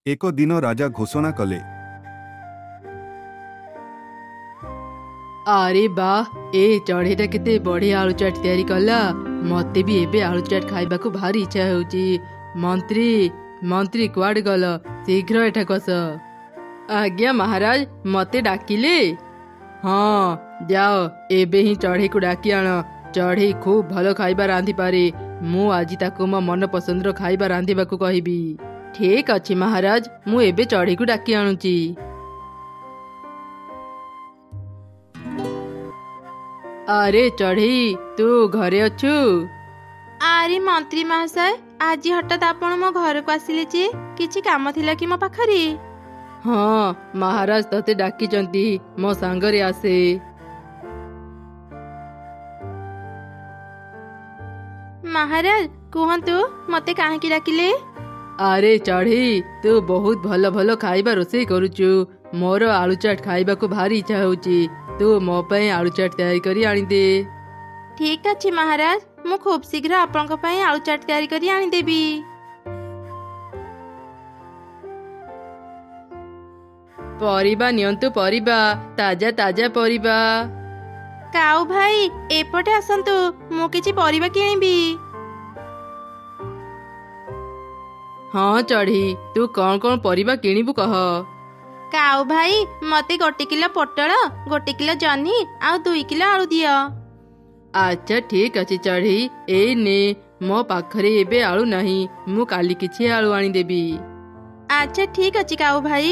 ଏକ ଦିନ ରାଜା ଘୋଷଣା କଲେ, ଆରେ ବାଃ, ଏ ଚଢ଼େଇଟା କେତେ ବଢ଼ିଆ ଆଳୁ ଚାଟ୍ ତିଆରି କଲା। ମତେ ବି ଏବେ ଆଳୁ ଚାଟ୍ ଖାଇବାକୁ ଭାରି ଇଚ୍ଛା ହେଉଛି। ମନ୍ତ୍ରୀ, ମନ୍ତ୍ରୀ, କୁଆଡ଼େ ଗଲ? ଶୀଘ୍ର ଏଠାକୁ ଆସ। ଆଜ୍ଞା ମହାରାଜ, ମତେ ଡାକିଲେ? ହଁ, ଯାଅ ଏବେ ହିଁ ଚଢ଼େଇକୁ ଡାକି ଆଣ। ଚଢ଼େଇ ଖୁବ୍ ଭଲ ଖାଇବା ରାନ୍ଧିପାରେ। ମୁଁ ଆଜି ତାକୁ ମୋ ମନ ପସନ୍ଦର ଖାଇବା ରାନ୍ଧିବାକୁ କହିବି। ଠିକ୍ ଅଛି ମହାରାଜ, ମୁଁ ଏବେ ଚଢ଼େଇକୁ ଡାକି ଆଣୁଛି। ଆରେ ଚଢ଼େଇ, ତୁ ଘରେ ଅଛୁ? ଆରେ ମନ୍ତ୍ରୀ ମହାଶୟ, ଆଜି ହଠାତ୍ ଆପଣ ମୋ ଘରକୁ ଆସିଲେ ଯେ, କିଛି କାମ ଥିଲା କି ମୋ ପାଖରେ? ହଁ, ମହାରାଜ ତତେ ଡାକିଛନ୍ତି, ମୋ ସାଙ୍ଗରେ ଆସେ। ମହାରାଜ କୁହନ୍ତୁ, ମତେ କାହିଁକି ଡାକିଲେ? ଆରେ ଚଢ଼େଇ, ତୁ ବହୁତ ଭଲ ଭଲ ଖାଇବା ରୋଷେଇ କରୁଛୁ। ମୋର ଆଳୁ ଚାଟ୍ ଖାଇବାକୁ ଭାରି ଇଚ୍ଛା ହେଉଛି। ତୁ ମୋ ପାଇଁ ଆଳୁ ଚାଟ୍ ତିଆରି କରି ଆଣିଦେ। ଠିକ୍ ଅଛି ମହାରାଜ, ମୁଁ ଖୁବ୍ ଶୀଘ୍ର ଆପଣଙ୍କ ପାଇଁ ଆଳୁ ଚାଟ୍ ତିଆରି କରି ଆଣିଦେବି। ପରିବା ନିଅନ୍ତୁ ପରିବା, ତାଜା ତାଜା ପରିବା। କାଉ ଭାଇ, ଏପଟେ ଆସନ୍ତୁ, ମୁଁ କିଛି ପରିବା କିଣିବି। ହଁ ଚଢ଼େଇ, ତୁ କଣ କଣ ପରିବା କିଣିବୁ କହ। କାଉ ଭାଇ, ମତେ 1 କିଲୋ ପୋଟଳ, 1 କିଲୋ ଜହ୍ନି ଆଉ 2 କିଲୋ ଆଳୁ ଦିଅ। ଆଚ୍ଛା ଠିକ୍ ଅଛି ଚଢ଼େଇ, ଏଇ ନେ। ମୋ ପାଖରେ ଏବେ ଆଳୁ ନାହିଁ, ମୁଁ କାଲି କିଛି ଆଳୁ ଆଣିଦେବି। ଆଚ୍ଛା ଠିକ୍ ଅଛି କାଉ ଭାଇ।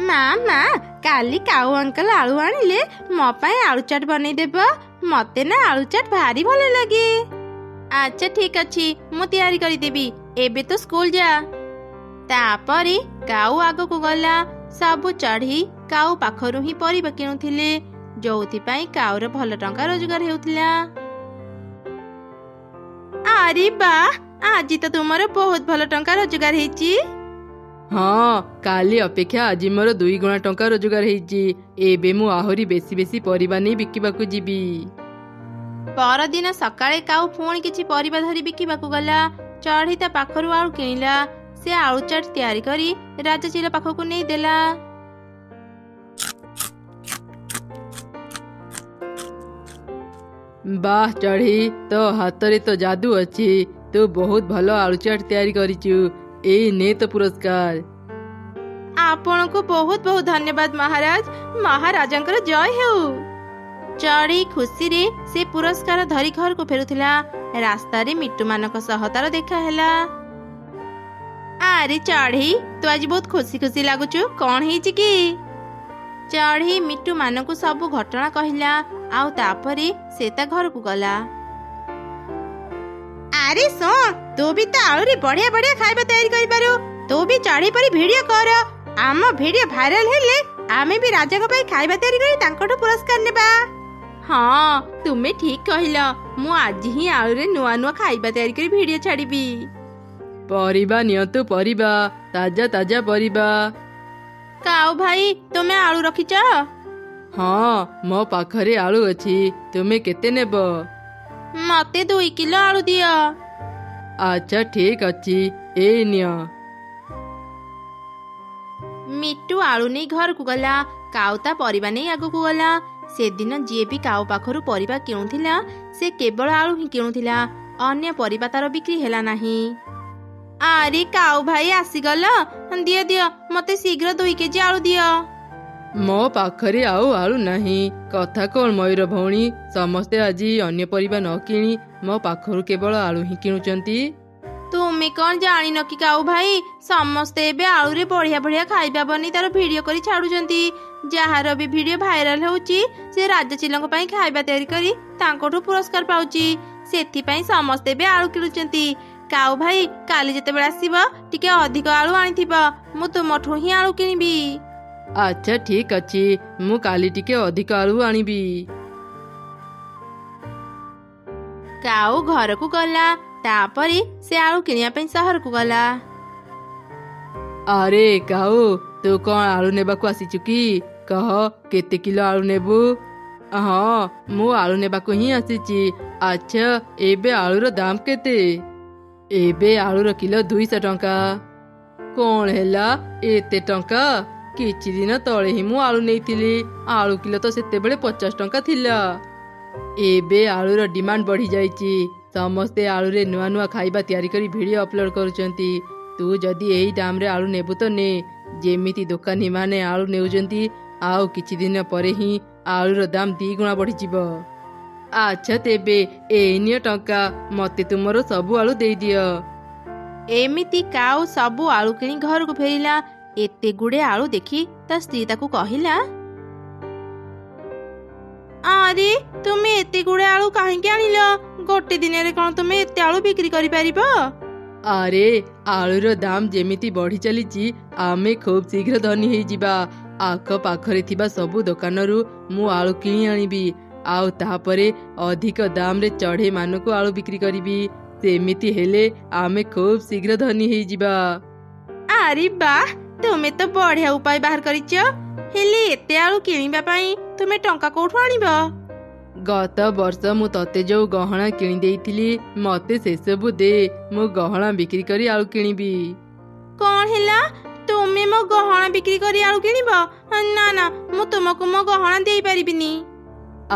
ମା ମା, କାଲି କାଉ ଅଙ୍କଲ ଆଳୁ ଆଣିଲେ ମୋ ପାଇଁ ଆଳୁ ଚାଟ୍ ବନେଇଦେବ। ମତେ ନା ଆଳୁ ଚାଟ୍ ଭାରି ଭଲ ଲାଗେ। ଆଚ୍ଛା ଠିକ୍ ଅଛି, ମୁଁ ତିଆରି କରିଦେବି, ଏବେ ତୁ ସ୍କୁଲ ଯା। ତାପରେ କାଉ ଆଗକୁ ଗଲା। ସବୁ ଚଢ଼େଇ କାଉ ପାଖରୁ ହିଁ ପରିବା କିଣୁଥିଲେ, ଯୋଉଥିପାଇଁ କାଉର ଭଲ ଟଙ୍କା ରୋଜଗାର ହେଉଥିଲା। ଆରେ ବାଃ, ଆଜି ତ ତୁମର ବହୁତ ଭଲ ଟଙ୍କା ରୋଜଗାର ହେଇଛି। ହଁ, କାଲି ଅପେକ୍ଷା ଆଜି ମୋର 2 ଗୁଣା ଟଙ୍କା ରୋଜଗାର ହେଇଛି। ଏବେ ମୁଁ ଆହୁରି ବେଶୀ ବେଶୀ ପରିବା ନେଇ ବିକିବାକୁ ଯିବି। ପରଦିନ ସକାଳେ କାଉ ପୁଣି କିଛି ପରିବା ଧରି ବିକିବାକୁ ଗଲା। ଚଢ଼େଇ ତା ପାଖରୁ ଆଳୁ କିଣିଲା। ସେ ଆଳୁ ଚାଟ୍ ତିଆରି କରି ରାଜାଚିଲ ପାଖକୁ ନେଇ ଦେଲା। ବାଃ ଚଢ଼େଇ, ତୋ ହାତରେ ତ ଯାଦୁ ଅଛି। ତୁ ବହୁତ ଭଲ ଆଳୁ ଚାଟ୍ ତିଆରି କରିଛୁ। ଏଇ ନେ ତୋ ପୁରସ୍କାର। ଆପଣଙ୍କୁ ବହୁତ ବହୁତ ଧନ୍ୟବାଦ ମହାରାଜ। ମହାରାଜାଙ୍କର ଜୟ ହେଉ। ଚଢ଼େଇ ଖୁସିରେ ସେ ପୁରସ୍କାର ଧରି ଘରକୁ ଫେରୁଥିଲା। ରାସ୍ତାରେ ମିଟୁମାନଙ୍କ ସହ ତାର ଦେଖା ହେଲା। ଆରେ ଚଢ଼େଇ, ତୁ ଆଜି ବହୁତ ଖୁସି ଖୁସି ଲାଗୁଛୁ, କଣ ହେଇଛି କି? ଚଢ଼େଇ ମିଟୁ ମାନଙ୍କୁ ସବୁ ଘଟଣା କହିଲା, ଆଉ ତାପରେ ସେ ତା ଘରକୁ ଗଲା। ଆରେ ଶୁଣ, ତୁ ବି ତ ଆଳୁରେ ବଢିଆ ବଢିଆ ଖାଇବା ତିଆରି କରିପାରୁ। ତୁ ବି ଚଢ଼େଇ ପରି ଭିଡିଓ କର। ଆମ ଭିଡିଓ ଭାଇରାଲ ହେଲେ ଆମେ ବି ରାଜାଙ୍କ ପାଇଁ ଖାଇବା ତିଆରି କରି ତାଙ୍କଠୁ ପୁରସ୍କାର ନେବା। ହଁ, ତୁମେ ଠିକ କହିଲ। ମୁଁ ଆଜି ହିଁ ଆଳୁରେ ନୂଆ ନୂଆ ଖାଇବା ତିଆରି କରି ଭିଡିଓ ଛାଡ଼ିବି। ପରିବା ନିଅନ୍ତୁ ପରିବା, ତାଜା ତାଜା ପରିବା। କାଉ ଭାଇ, ତୁମେ ଆଳୁ ରଖିଛ? ହଁ, ମୋ ପାଖରେ ଆଳୁ ଅଛି। ତୁମେ କେତେ ନେବ? ମତେ 2 କିଲୋ ଆଳୁ ଦିଅ। ଆଚ୍ଛା ଠିକ୍ ଅଛି, ଏଇ ନିଅ। ମିଟୁ ଆଳୁ ନେଇ ଘରକୁ ଗଲା। କାଉ ତା ପରିବା ନେଇ ଆଗକୁ ଗଲା। ସେଦିନ ଯିଏ ବି କାଉ ପାଖରୁ ପରିବା କିଣୁଥିଲା, ସେ କେବଳ ଆଳୁ ହିଁ କିଣୁଥିଲା, ଅନ୍ୟ ପରିବା ତାର ବିକ୍ରି ହେଲା ନାହିଁ। ଆରେ କାଉ ଭାଇ ଆସିଗଲ, ଦିଅ ଦିଅ, ମତେ ଶୀଘ୍ର 2 କେଜି ଆଳୁ ଦିଅ। ମୋ ପାଖରେ ଆଉ ଆଳୁ ନାହିଁ। କଥା କଣ ମୟୂର ଭଉଣୀ, ସମସ୍ତେ ଆଜି ଅନ୍ୟ ପରିବା ନ କିଣି ମୋ ପାଖରୁ କେବଳ ଆଳୁ ହିଁ କିଣୁଛନ୍ତି। ତୁମେ କଣ ଜାଣିନ କି କାଉ ଭାଇ, ସମସ୍ତେ ଏବେ ଆଳୁରେ ବଢିଆ ବଢିଆ ଖାଇବା ବନେଇ ତାର ଭିଡିଓ କରି ଛାଡୁଛନ୍ତି। ଯାହାର ବି ଭିଡିଓ ଭାଇରାଲ ହଉଛି, ସେ ରାଜାଚିଲଙ୍କ ପାଇଁ ଖାଇବା ତିଆରି କରି ତାଙ୍କଠୁ ପୁରସ୍କାର ପାଉଛି। ସେଥିପାଇଁ ସମସ୍ତେ ଏବେ ଆଳୁ କିଣୁଛନ୍ତି। କାଉ ଭାଇ, କାଲି ଯେତେବେଳେ ଆସିବ ଟିକେ ଅଧିକ ଆଳୁ ଆଣିଥିବ, ମୁଁ ତୁମଠୁ ହିଁ ଆଳୁ କିଣିବି। ଆଚ୍ଛା ଠିକ୍ ଅଛି, ମୁଁ କାଲି ଟିକେ ଅଧିକ ଆଳୁ ଆଣିବି। କାଉ ଘରକୁ ଗଲା। ତାପରେ ସେ ଆଳୁ କିଣିବା ପାଇଁ ସହରକୁ ଗଲା। ଆରେ କାଉ, ତୁ କଣ ଆଳୁ ନେବାକୁ ଆସିଛୁ କି? କହ, କେତେ କିଲୋ ଆଳୁ ନେବୁ? ହଁ, ମୁଁ ଆଳୁ ନେବାକୁ ହିଁ ଆସିଛି। ଆଚ୍ଛା, ଏବେ ଆଳୁର ଦାମ କେତେ? ଏବେ ଆଳୁର କିଲୋ 200 ଟଙ୍କା। କଣ ହେଲା, ଏତେ ଟଙ୍କା? କିଛି ଦିନ ତଳେ ହିଁ ମୁଁ ଆଳୁ ନେଇଥିଲି, ଆଳୁ କିଲୋ ତ ସେତେବେଳେ 50 ଟଙ୍କା ଥିଲା। ଏବେ ଆଳୁର ଡିମାଣ୍ଡ ବଢିଯାଇଛି। ସମସ୍ତେ ଆଳୁରେ ନୂଆ ନୂଆ ଖାଇବା ତିଆରି କରି ଭିଡ଼ିଓ ଅପଲୋଡ କରୁଛନ୍ତି। ତୁ ଯଦି ଏହି ଦାମରେ ଆଳୁ ନେବୁ ତ ନେ। ଯେମିତି ଦୋକାନୀମାନେ ଆଳୁ ନେଉଛନ୍ତି, ଆଉ କିଛି ଦିନ ପରେ ହିଁ ଆଳୁର ଦାମ 2 ଗୁଣା ବଢିଯିବ। ଆଚ୍ଛା ତେବେ ଏଇ ନିଅ ଟଙ୍କା, ମତେ ତୁମର ସବୁ ଆଳୁ ଦେଇଦିଅ। ଏମିତି କାଉ ସବୁ ଆଳୁ କିଣି ଘରକୁ ଫେରିଲା। ଏତେ ଗୁଡେ ଆଳୁ ଦେଖି ତା ସ୍ତ୍ରୀ ତାକୁ କହିଲା, ଆରେ ତୁମେ ଏତେ ଗୁଡେ ଆଳୁ କାହିଁକି ଆଣିଲ? ଗୋଟେ ଦିନରେ କଣ ତୁମେ ଏତେ ଆଳୁ ବିକ୍ରି କରିପାରିବ? ଆରେ ଆଳୁର ଦାମ ଯେମିତି ବଢି ଚାଲିଛି, ଆମେ ଖୁବ୍ ଶୀଘ୍ର ଧନୀ ହେଇଯିବା। ଆଖ ପାଖରେ ଥିବା ସବୁ ଦୋକାନରୁ ମୁଁ ଆଳୁ କିଣି ଆଣିବି, ଆଉ ତାପରେ ଅଧିକ ଦାମରେ ଚଢ଼େଇ ମାନଙ୍କୁ ଆଳୁ ବିକ୍ରି କରିବି। ସେମିତି ହେଲେ ଆମେ ଖୁବ୍ ଶୀଘ୍ର ଧନୀ ହେଇଯିବା। ଆରେ ବାଃ, ତୁମେ ତ ବଢିଆ ଉପାୟ ବାହାର କରିଛ। ହେଲେ ଏତେ ଆଳୁ କିଣିବା ପାଇଁ ତୁମେ ଟଙ୍କା କୋଉଠୁ ଆଣିବ? ଗତ ବର୍ଷ ମୁଁ ତତେ ଯୋଉ ଗହଣା କିଣି ଦେଇଥିଲି, ମତେ ସେସବୁ ଦେ। ମୁଁ ଗହଣା ବିକ୍ରି କରି ଆଳୁ କିଣିବି। କଣ ହେଲା, ତୁମେ ମୋ ଗହଣା ବିକ୍ରି କରି ଆଳୁ କିଣିବ? ନା ନା, ମୁଁ ତୁମକୁ ମୋ ଗହଣା ଦେଇପାରିବିନି।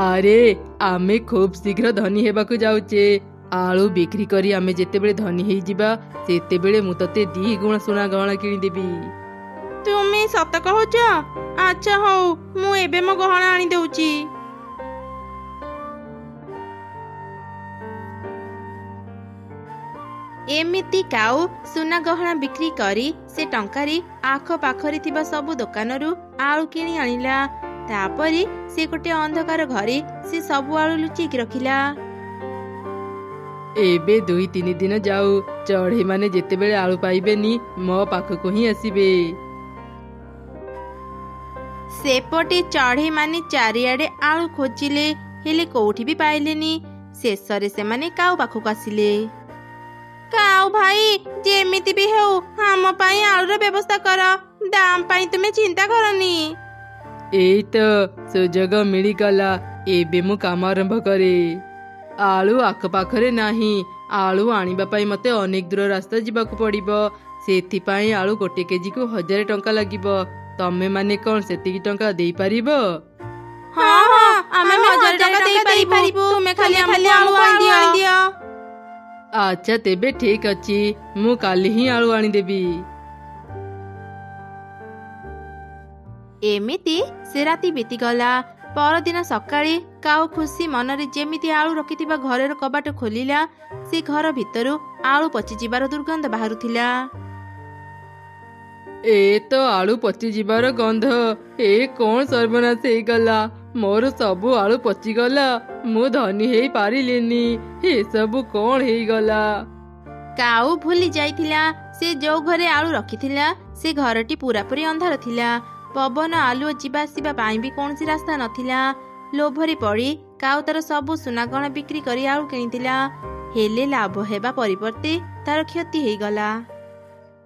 ଆରେ ଆମେ ଖୁବ୍ ଶୀଘ୍ର ଧନୀ ହେବାକୁ ଯାଉଛେ। ଆଳୁ ବିକ୍ରି କରି ଆମେ ଯେତେବେଳେ ଧନୀ ହେଇଯିବା, ସେତେବେଳେ ମୁଁ ତତେ 2 ଗୁଣ ସୁନା ଗହଣା କିଣିଦେବି। ତୁମେ ସତ କହୁଛ? ଆଚ୍ଛା ହଉ, ମୁଁ ଏବେ ମୋ ଗହଣା ଆଣି ଦଉଛି। ଏମିତି କାଉ ସୁନା ଗହଣା ବିକ୍ରି କରି ସେ ଟଙ୍କାରେ ଆଖ ପାଖରେ ଥିବା ସବୁ ଦୋକାନରୁ ଆଳୁ କିଣି ଆଣିଲା। ତାପରେ ସେ ଗୋଟେ ଅନ୍ଧକାର ଘରେ ସେ ସବୁ ଆଳୁ ଲୁଚେଇକି ରଖିଲା। ଏବେ 2 3 ଦିନ ଯାଉ, ଚଢ଼େଇ ମାନେ ଯେତେବେଳେ ଆଳୁ ପାଇବେନି ମୋ ପାଖକୁ ହିଁ ଆସିବେ। ସେପଟେ ଚଢ଼େଇ ମାନେ ଚାରିଆଡେ ଆଳୁ ଖୋଜିଲେ, ହେଲେ କୋଉଠି ବି ପାଇଲେନି। ଶେଷରେ ସେମାନେ କାଉ ପାଖକୁ ଆସିଲେ। କାଉ ଭାଇ, ଯେମିତି ବି ହେଉ ଆମ ପାଇଁ ଆଳୁର ବ୍ୟବସ୍ଥା କର। ଦାମ ପାଇଁ ତୁମେ ଚିନ୍ତା କରନି। ଏଇ ତ ସୁଯୋଗ ମିଳିଗଲା, ଏବେ ମୁଁ କାମ ଆରମ୍ଭ କରେ। ଆଳୁ ଆଖପାଖରେ ନାହିଁ। ଆଳୁ ଆଣିବା ପାଇଁ ମତେ ଅନେକ ଦୂର ରାସ୍ତା ଯିବାକୁ ପଡିବ। ସେଥିପାଇଁ ଆଳୁ ଗୋଟେ କେଜିକୁ 1000 ଟଙ୍କା ଲାଗିବ। ତମେ ମାନେ କଣ ସେତିକି ଟଙ୍କା ଦେଇପାରିବ? ହଁ ହଁ, ଆମେ 1000 ଟଙ୍କା ଦେଇପାରିବୁ। ତୁମେ ଖାଲି ଆମକୁ ଆଳୁ ଆଣିଦିଅ। ଆଚ୍ଛା ତେବେ ଠିକ ଅଛି, ମୁଁ କାଲି ହିଁ ଆଳୁ ଆଣିଦେବି। ଏମିତି ସେ ରାତି ବିତିଗଲା। ପରଦିନ ସକାଳେ କାଉ ଖୁସି ମନରେ ଯେମିତି ଆଳୁ ରଖିଥିବା ଘରର କବାଟ ଖୋଲିଲା, ସେ ଘର ଭିତରୁ ଆଳୁ ପଚିଯିବାର ଦୁର୍ଗନ୍ଧ ବାହାରୁଥିଲା। ଏ ତ ଆଳୁ ପଚିଯିବାର ଗନ୍ଧ। ଏ କଣ ସର୍ବନାଶ ହେଇଗଲା, ମୋର ସବୁ ଆଳୁ ପଚିଗଲା। ମୁଁ ଧନୀ ହେଇପାରିଲିନି। ଏସବୁ କଣ ହେଇଗଲା? କାଉ ଭୁଲି ଯାଇଥିଲା ସେ ଯୋଉ ଘରେ ଆଳୁ ରଖିଥିଲା ସେ ଘରଟି ପୁରାପୁରି ଅନ୍ଧାର ଥିଲା। ପବନ ଆଲୁଅ ଯିବା ଆସିବା ପାଇଁ ବି କୌଣସି ରାସ୍ତା ନଥିଲା। ଲୋଭରେ ପଡ଼ି କାଉ ତାର ସବୁ ସୁନାଗହଣା ବିକ୍ରି କରି ଆଳୁ କିଣିଥିଲା। ହେଲେ ଲାଭ ହେବା ପରିବର୍ତ୍ତେ ତାର କ୍ଷତି ହେଇଗଲା।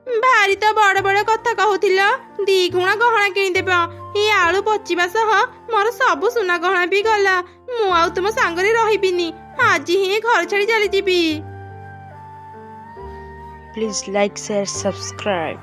ଭାରି ତ ବଡ ବଡ କଥା କହୁଥିଲ, 2 ଗୁଣା ଗହଣା କିଣିଦେବ। ଏ ଆଳୁ ପଚିବା ସହ ମୋର ସବୁ ସୁନା ଗହଣା ବି ଗଲା। ମୁଁ ଆଉ ତୁମ ସାଙ୍ଗରେ ରହିବିନି, ଆଜି ହିଁ ଘର ଛାଡି ଚାଲିଯିବି। Please like, share, subscribe.